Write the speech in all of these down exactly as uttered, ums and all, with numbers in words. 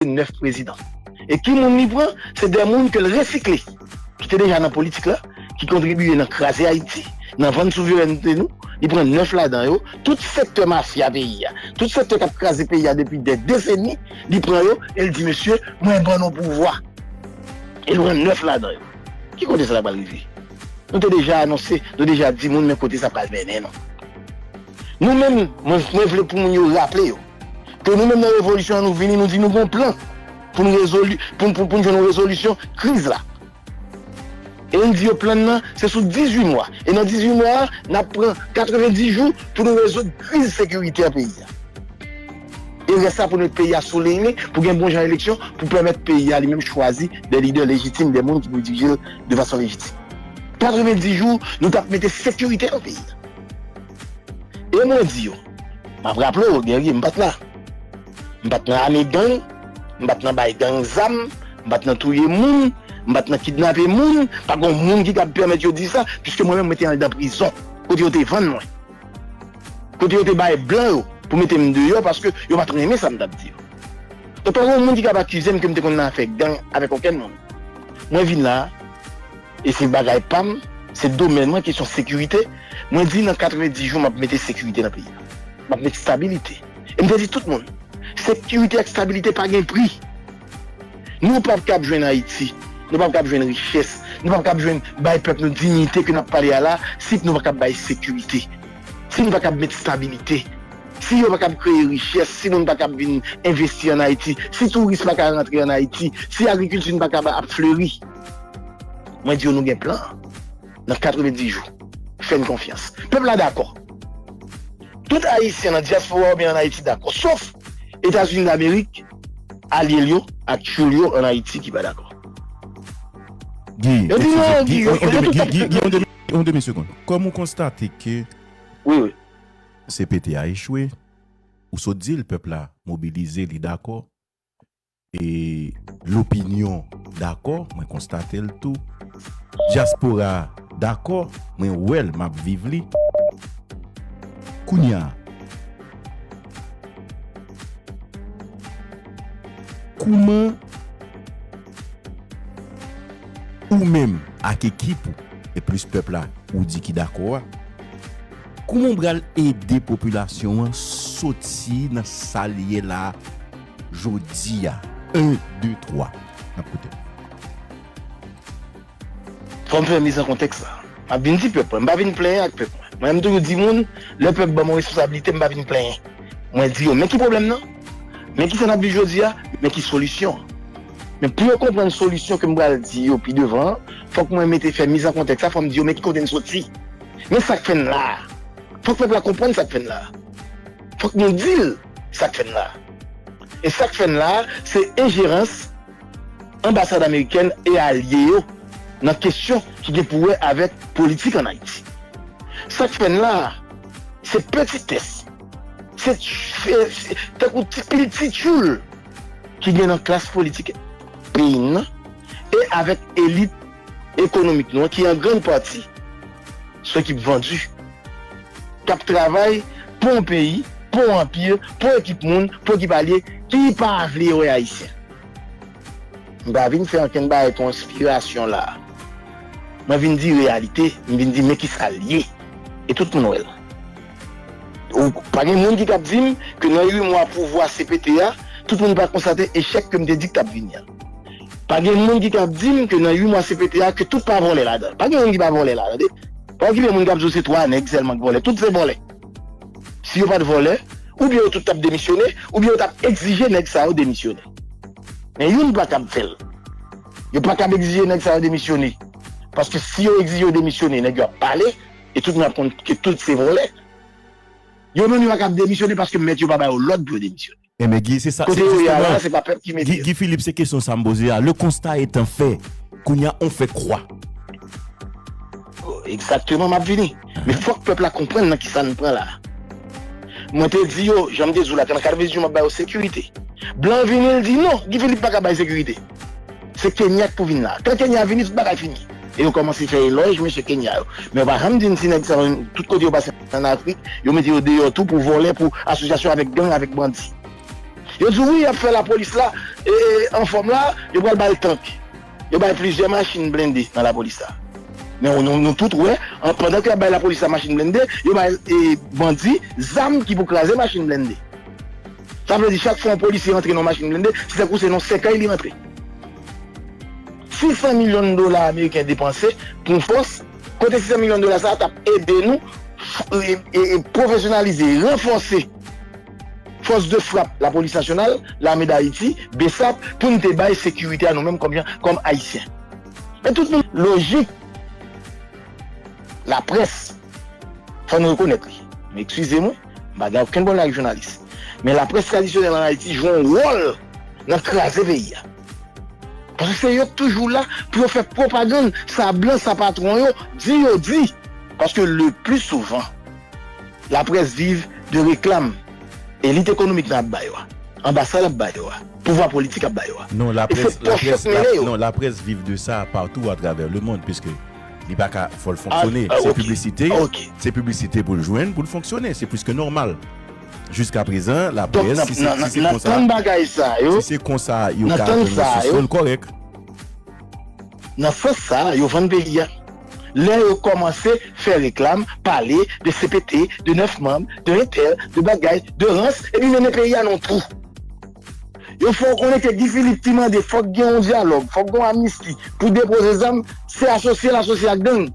nèf prezidan. E ki moun li pran? Se de moun ke l resikle, ki te deja nan politik la, ki kontribye nan kraze Ayiti, nan vann souverènte nou. Li pran nèf ladan yo, tout sektè mafya peyi a, tout sektè k ap kraze peyi a depi dè deseni, li pran yo e l di, "Mesye, mwen ban nou pouvwa." E l pran nèf ladan yo. Ki kote sa pral rive? Nou te deja anonse, nou deja di moun men kote sa pral mennen nou. Nou menm, mwen, mwen vle pou moun yo raple yo ke nou menm nan revolisyon an, nou vini, nou di nou gon plan pou nou rezoli, pou, pou, pou nou jwenn yon rezolisyon kriz la. E n di yo plan nan, se sou dizuit mwa. E nan dizuit mwa a, n ap pran katrevenndis jou pou nou rezoud kriz sekirite an peyi a. E rès la pou nou met peyi a sou liy li, pou gen bon jan eleksyon, pou pèmèt peyi a li menm chwazi de lidè lejitim, de moun ki pou dirije l de fason lejitim. Katrevenndis jou, nou t ap mete sekirite nan peyi a. E mwen di yo, m ap raple w, Guerrier, m pa t la. M pa t nan ame gang, m pa t nan bay gang zam, m pa t nan touye moun, m pa t nan kidnape moun, pa gen moun ki kab pèmèt yo di sa, piske mwen menm mwen te anndan prizon, kote yo te vann mwen. Kote yo te bay blan yo pou mete m deyò paske yo pa t renmen sa m t ap di yo. Donk, pa gen moun ki kab akize m ke m te konn nan afè gang avèk okenn moun. Mwen vin la, e se bagay pa m, se domèn mwen, kesyon sekirite. Mwen di nan katrevenndis jou, m ap mete sekirite nan peyi a. M ap mete stabilite. E m te di tout moun, sekirite ak stabilite pa gen pri. Nou p ap kab jwenn Ayiti, nou p ap kab jwenn richès, nou p ap kab jwenn bay pèp nou diyite ke n ap pale a la, si nou pa kab bay sekirite. Si nou pa kab met stabilite, si yo pa kab kreye richès, si moun pa kab vin envesti ann Ayiti, si touris pa ka rantre ann Ayiti, si agrikilti n pa kab ap fleri. Mwen di yo nou gen plan nan katrevenndis jou. Fè n konfyans. Pèp la dakò. Tout Ayisyen nan dyaspora oubyen ann Ayiti dakò, sof Etazini Damerik, alye l yo ak tchoul yo ann Ayiti ki pa dakò. Guy, yo di non, Guy, yo, yo tout ap fè. Guy, yon demi, yon demi segonn. Kòm ou konstate ke wi, wi. C P T a echwe, ou sot di l, pèp la mobilize, li dakò. E lopinyon dakò, mwen konstate l tou. Dyaspora dakò, mwen wè l, m ap viv li. Kounye a, kouman ou menm ak ekip ou, e plis pèp la, ou di ki dakò a, kouman w pral ede popilasyon an soti nan sa l ye la jodi a? En, de, twa. N ap koute w. Fò m fè miz an kontèks la. M ap vin di pèp mwen, m pa vin plenyen ak pèp mwen. Mwen, m toujou di moun, lè pèp ban m yon responsablite, m pa vin plenyen. Mwen di yo, men ki pwoblèm nan, men ki sa n ap viv jodi a, men ki solisyon an. Men pou yo konprann solisyon ke m pral di yo pi devan an, fòk mwen mete fè miz an kontèks la, fò m di yo, men ki kote n soti. Men sa k fè n la a. Fòk pèp la konprann sa k fè n la a. Fòk nou di l sa k fè n la a. E sa k fè n la a, se enjerans anbasad amerikèn e alye yo nan kesyon ki gen pou wè avèk politik ann Ayiti. Sa k fè n la a, se petitès, se, se, se tankou ti pil ti tchoul ki gen nan klas politik peyi n nan e avèk elit ekonomik nou an ki an grann pati se ekip vandi k ap travay pou yon peyi, pou yon anpi, pou yon ekip moun, pou yon ekip alye ki pa vle wè Ayisyen. M pa vin fè ankenn bagay konspirasyon la a. Mwen vin di reyalite, m vin di men ki sa l ye. E tout moun wè l. Ou, pa gen moun ki t ap di m ke nan uit mwa pouvwa C P T a, tout moun pa konstate echèk ke m te di k t ap vini an. Pa gen moun ki t ap di m ke nan uit mwa C P T a, ke tout pa vòlè ladan. Pa gen moun ki pa vòlè la, tande. Pa okipe moun k ap di w se twa nèg sèlman k vòlè. Tout se vòlè. Si yo pa t vòlè, oubyen yo tout t ap demisyone, oubyen yo t ap egzije nèg sa yo demisyone. Men youn pa kab fè l. Yo pa kab egzije nèg sa yo demisyone. Paske si yo egzije yo demisyone, nèg yo ap pale, e tout moun ap konn ke tout se vòlè. Yo menm yo pa kab demisyone paske mèt yo pa ba yo lòd pou yo demisyone. Enben, Guy, se sa, kote yo ye a la, se pa pèp ki mete yo. Guy Philippe, se kesyon sa m poze a. Le constat étant fait, kounye a, on fait quoi? Egzakteman, m ap vini. Men fòk pèp la konprann nan kisa n pran la. Mwen te di yo, jan m te di w la, nan katrevenndis jou, m ap ba yo sekirite. Blan vini, l di non, Guy Philippe pa ka bay sekirite. Se Kenya k pou vin la. Kan Kenya vini, tout bagay fini. E yo kòmanse fè elòj mesye Kenya yo. Men yo pa janm di n si nèg sa yo, tout kote yo pase ann Afrik, yo mete yo deyò tou pou vòlè, pou asosyasyon avèk gang, avèk bandi. Yo di wi, y ap fè lapolis la, e, e, anfòm la, yo pral ba l tank. Yo bay plizyè machin blende nan lapolis la. Men nou, nou tout wè, an, pandan ke y ap bay lapolis la machin blende, yo bay, e, bandi zam ki pou kraze machin blende. Sa vle di chak fwa yon polisye rantre nan yon machin blende, se tankou se nan sèkèy li rantre. Sis san milyon dola ameriken depanse pou yon fòs, kote sis san milyon dola sa a t ap ede nou, e, e, e, pwofesyonalize, ranfòse fòs de frap Lapolis Nasyonal, Lame d Ayiti, besap, pou n te bay sekirite a nou menm kòm, kòm Ayisyen. Men tout moun lojik, laprès, fò n rekonèt li. Men eskize mwen, m pa gen okenn pwoblèm avèk jounalis. Men laprès tradisyonèl an Ayiti jwe yon wòl nan kraze peyi a. Paske se yo k toujou la pou yo fè pwopagann sa blan, sa patwon yo di yo di. Paske le pli souvan, laprès viv de reklam. Elit ekonomik nan ap ba yo a. Anbasad ap ba yo a. Pouvwa politik ap ba yo a. Non, laprès, laprès, la, non, laprès viv de sa patou atravè lemonn, piske li pa ka, fò l fonksyone. Se piblisite, se piblisite pou l jwenn, pou l fonksyone. Se plis ke nòmal. Jiska prezan, laprès, si se, si se konsa, si se konsa yo ka jwenn resous yo, l kòrèk. Nan sans sa, yo vann peyi a. Lè yo kòmanse fè reklam, pale de C P T, de nèf manm, de entèl, de bagay, de rans, epi mennen peyi a nan twou. Yo fè w konnen ke Guy Philippe te mande fòk gen yon dyalòg, fòk gen yon amnisti pou depoze zam, se asosye l asosye ak gang.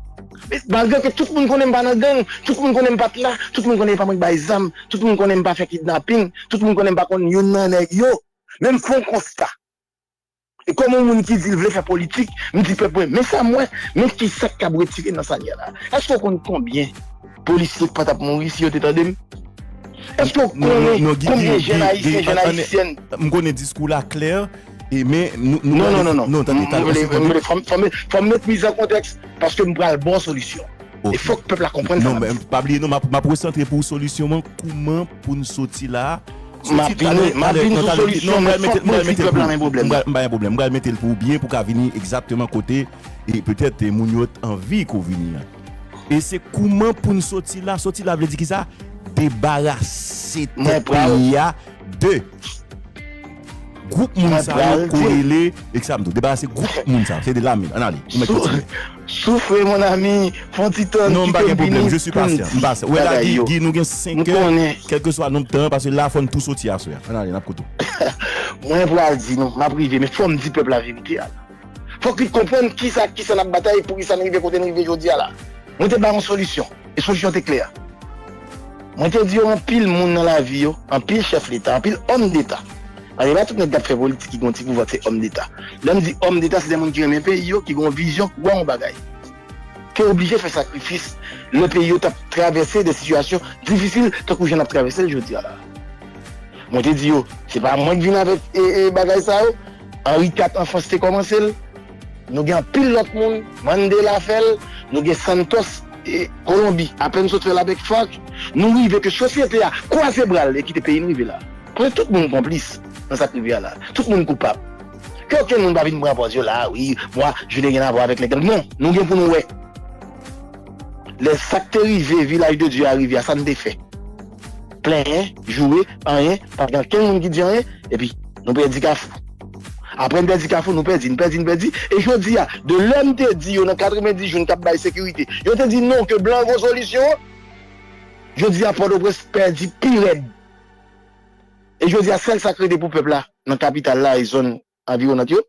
Malgre ke tout moun konnen m pa nan gang, tout moun konnen m pa t la, tout moun konnen e pa mwen k bay zam, tout moun konnen m pa fè kidnaping, tout moun konnen m pa konn youn nan nèg yo. Men m fè yon konsta. E kòm yon moun ki di l vle fè politik, m di pèp mwen, men sa m wè, men kisa k ap retire nan sa n ye a la. Èske w konn konbyen polisye k pa t ap mouri si yo te tande m? Èske w konnen konbyen jèn ayisyen, jèn ayisyèn? M konnen diskou w la klè, e, men nou, nou... Non, non, non, non. Non, tande, tande, fò m, fò m met miz an kontèks, paske m pral ba w solisyon. E fòk pèp la konprann sa. Non, men pa bliye, non, m ap, m ap resantre pou w solisyon an, kouman pou n soti la. M ap vini, m ap vini sou solisyon, men fòk mwen di pèp la men pwoblèm. M pa gen pwoblèm. M pral mete l pou w byen, pou w ka vini egzakteman kote, e petèt, e, moun yo t anvi ke w vini an. E se kouman pou n soti la. Soti la vle di kisa? Debarase tèt peyi a de gwoup moun sa yo, korele, e sa m di w, debarase gwoup moun sa yo, se de lame, ann ale, pou mèt kontinye. Souffre, mon ami, fè yon ti tann, kite m vini. Non, m pa gen pwoblèm, je suis patient, m patient. Wè la, Guy, Guy, nou gen senk è, kèlkeswa nonb tan, paske la, fò n tou soti aswè a. Ann ale, n ap koute w. Mwen pral di nou, m ap rive, men fò m di pèp la verite a. Fòk li konprann kisa, kisa n ap batay, poukisa n rive kote n rive jodi a la. Mwen te ba yon solisyon, e solisyon te klè. Mwen te di yo anpil moun nan lavi yo, anpil chèf leta, anpil òm deta. Paske pa tout nèg k ap fè politik ki gen yon ti pouvwa se òm deta. Lè m di òm deta, se de moun ki renmen peyi yo, ki gen yon vizyon, ki wè yon bagay. Te oblije fè sakrifis lè peyi yo t ap travèse de sitiyasyon difisil tankou jan n ap travèse l jodi a la. Mwen te di yo, se pa mwen k vin avèk, e, e, bagay sa yo. Henri kat an Frans te kòmanse l. Nou gen anpil lòt moun, Mandela fè l, nou gen Santos, e, Kolonbi, apèn sot fè l avèk FARC. Nou rive ke sosyete a kwaze bra l e kite peyi n rive la. Paske tout moun konplis nan sa k rive a la. Tout moun koupab. Ke okenn moun pa vin pran pòz yo la, wi, moi, je n'ai rien à voir avec les gangs. Non, nou gen pou nou wè. Lè sa k te rive Vilaj de Dye a rive a, sa n te fè? Plenyen, joure, anyen, pa gen okenn moun ki di anyen, epi nou pèdi Kafou. Apre n pèdi Kafou, nou pèdi, n pèdi, n pèdi. E jodi a, de lè m te di yo nan katrevenndis jou n t ap bay sekirite, yo te di non, ke blan gon solisyon an. Jodi a, Pòtoprens pèdi pi rèd. E jodi a, sèl sa k rete pou pèp la nan kapital la e zòn anviwonant yo,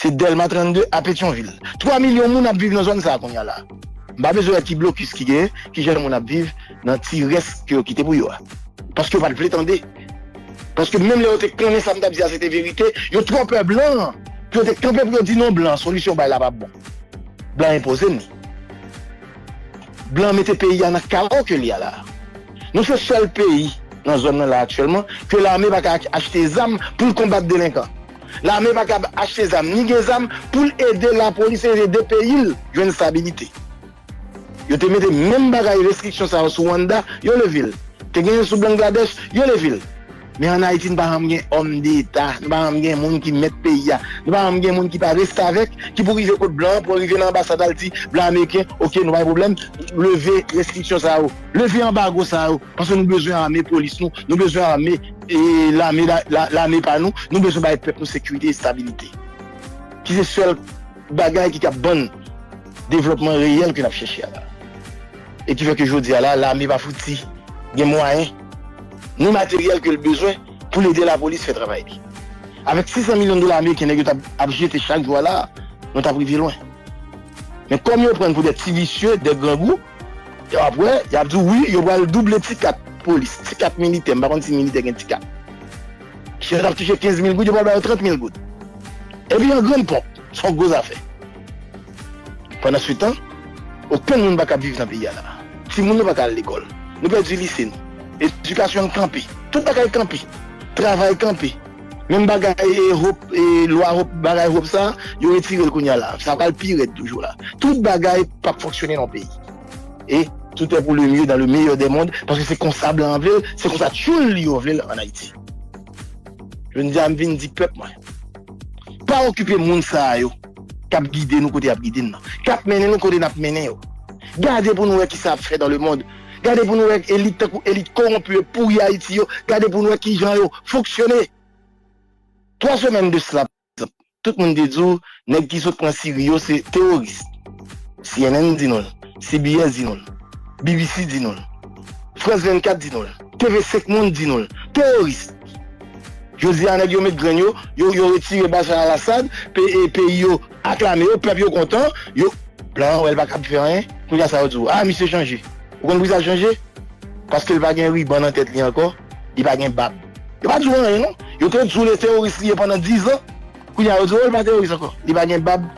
se Dèlma trannde a Petyonvil. Twa milyon moun ap viv nan zòn sa a kounye a la. M pa bezwen wè ki blokis ki genyen, ki jan moun ap viv nan ti rès ke yo kite pou yo a. Paske yo pa t vle tande. Paske menm lè yo te konnen sa m t ap di a se te verite, yo twò pè blan an pou yo te kanpe pou yo di non blan, solisyon bay la p ap bon. Blan enpoze n li. Blan mete peyi a nan kawo ke li a la. Nou se sèl peyi nan zòn nan la aktyèlman ke lame pa ka achte zam pou l konbat delenkan. Lame pa ka achte zam, ni gen zam pou l ede lapolis e ede peyi l jwenn stabilite. Yo te mete menm bagay restriksyon sa yo sou Rwanda, yo leve l. Te genyen sou Bangladesh, yo leve l. Men ann Ayiti, nou pa janm gen òm deta, nou pa janm gen moun ki mèt peyi a, nou pa janm gen moun ki pa restavèk, ki pou rive kot blan an, pou rive nan anbasad la, l di blan ameriken, oke, nou pa gen pwoblèm, leve restriksyon sa yo, leve anbago sa yo, paske nou bezwen ame polis nou, nou bezwen ame e, lame, la, la, lame pa nou, nou bezwen bay pèp nou sekirite, estabilite. Ki se sèl bagay ki kab ban n devlòpman reyèl ke n ap chèche a la. E ki fè ke jodi a la, lame pa fouti gen mwayen, ni materyèl ke l bezwen pou l ede lapolis fè travay li. Avèk sis san milyon dola ameriken nèg yo t ap, ap jete chak jou a la, nou t ap rive lwen. Men kòm yo pran n pou de ti visye, de grangou, yo ap wè, y ap di w wi, yo pral double ti kat polis, ti kat militè, m pa konn si militè gen ti kat. Si yo t ap touche kenz mil goud, yo pral ba yo trant mil goud. Epi an grann ponp, se yon gwo zafè. Pandansetan, okenn moun pa kab viv nan peyi a la. Timoun nou pa ka al lekòl. Nou pèdi lise nou. Edikasyon n kanpe. Tout bagay kanpe. Travay kanpe. Menm bagay e, hope, e, lwa hope, bagay hope sa, yo retire l kounye a la. Sa pral pi rèd toujou la. Tout bagay p ap fonksyone nan peyi. E tout est pour le mieux dans le meilleur des mondes, paske se konsa blan an vle l, se konsa tchoul li yo vle l ann Ayiti. Jodi a, m vin di pèp mwen, pa okipe moun sa yo k ap gide nou kote y ap gide n nan, k ap mennen nou kote n ap mennen yo. Gade pou nou wè kisa y ap fè dans le monde. Gade pou nou wè elit tankou elit kowonpi yo pouri Ayiti yo. Gade pou nou wè kijan yo fonksyone. Twa semèn de sila, pa egzanp, tout moun te di w nèg ki sot pran Siri yo se teworis. C N N di nou l, C B S di nou l, B B C di nou l, France vennkat di nou l, T V senk Monde di nou l, teworis. Jodi a, nèg yo met grenn yo, yo, yo retire Bashar al-Assad, pe, e, peyi yo aklame yo, pèp yo kontan, yo, blan an wè l pa kab fè anyen, kounye a sa yo di w, a, misye chanje. Ou konn poukisa l chanje? Paske l pa gen riban nan tèt li ankò, li pa gen bab. Yo pa di w anyen non. Yo te di w le teworis li ye pandan diz an, kounye a yo di w, o, li pa teworis ankò. Li pa gen bab,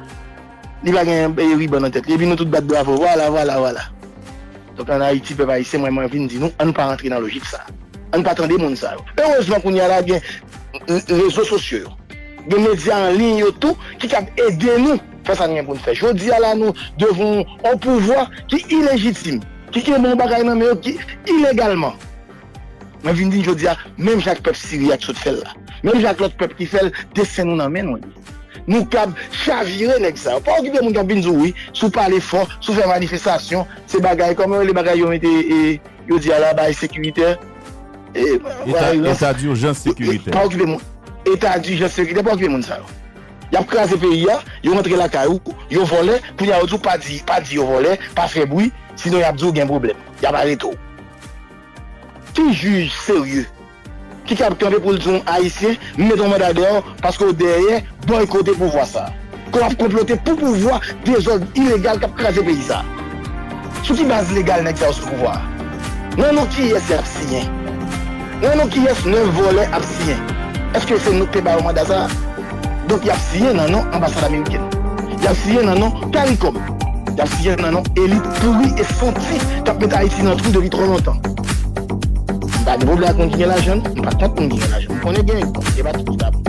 li pa gen, e, riban nan tèt li. Epi nou tout bat bravo, vwala, vwala, vwala. Donk ann Ayiti, pèp ayisyen, mwen, mwen vin di nou, ann pa rantre nan lojik sa. Ann pa tande moun sa yo. Erezman, kounye a la, gen, e, rezo sosyo yo. Gen medya an liy yo tou ki kab ede nou fè sa n gen pou n fè. Jodi a la, nou devan yon pouvwa ki ilejitim, ki kenbe yon bagay nan men yo ki ilegalman. Mwen vin di n jodi a, menm jan ak pèp Siri a k sot fè l la, menm jan ak lòt pèp ki fè l, desten nou nan men nou li. Nou kab chavire nèg sa yo. Pa okipe moun k ap vin di w wi, si w pale fò, si w fè manifestasyon, se bagay, kòman yo rele bagay yo mete, e, yo di a la, bagay sekiritè. E, eta, eta dijans sekiritè. Pa okipe moun. Eta dijans sekiritè, pa okipe moun sa yo. Y ap kraze peyi a, yo rantre lakay ou, yo vòlè, kounye a yo di w pa di, pa di yo vòlè, pa fè bri, sinon y ap di w gen pwoblèm. Y ap arete w. Ki jij serye ki kab kanpe pou l di yon Ayisyen, m mete yon manda dèyè w paske w dèyè bòykote pouvwa sa a? Ke w ap konplote pou pouvwa dezòd ilegal k ap kraze peyi sa a. Sou ki baz legal nèg sa yo sou pouvwa a? Nan non kiyès y ap siyen? Nan non kiyès nèf vòlè ap siyen? Èske se nou k te ba yo manda sa a? Donk, y ap siyen nan non anbasad amerikèn. Y ap siyen nan non CARICOM. Y ap siyen nan non elit pouri e santi k ap met Ayiti nan twou depi twò lontan. M pa gen pwoblèm ak moun ki gen lajan, m pa kont moun ki gen lajan. M konnen gen, bon, se pa tout ki pa bon.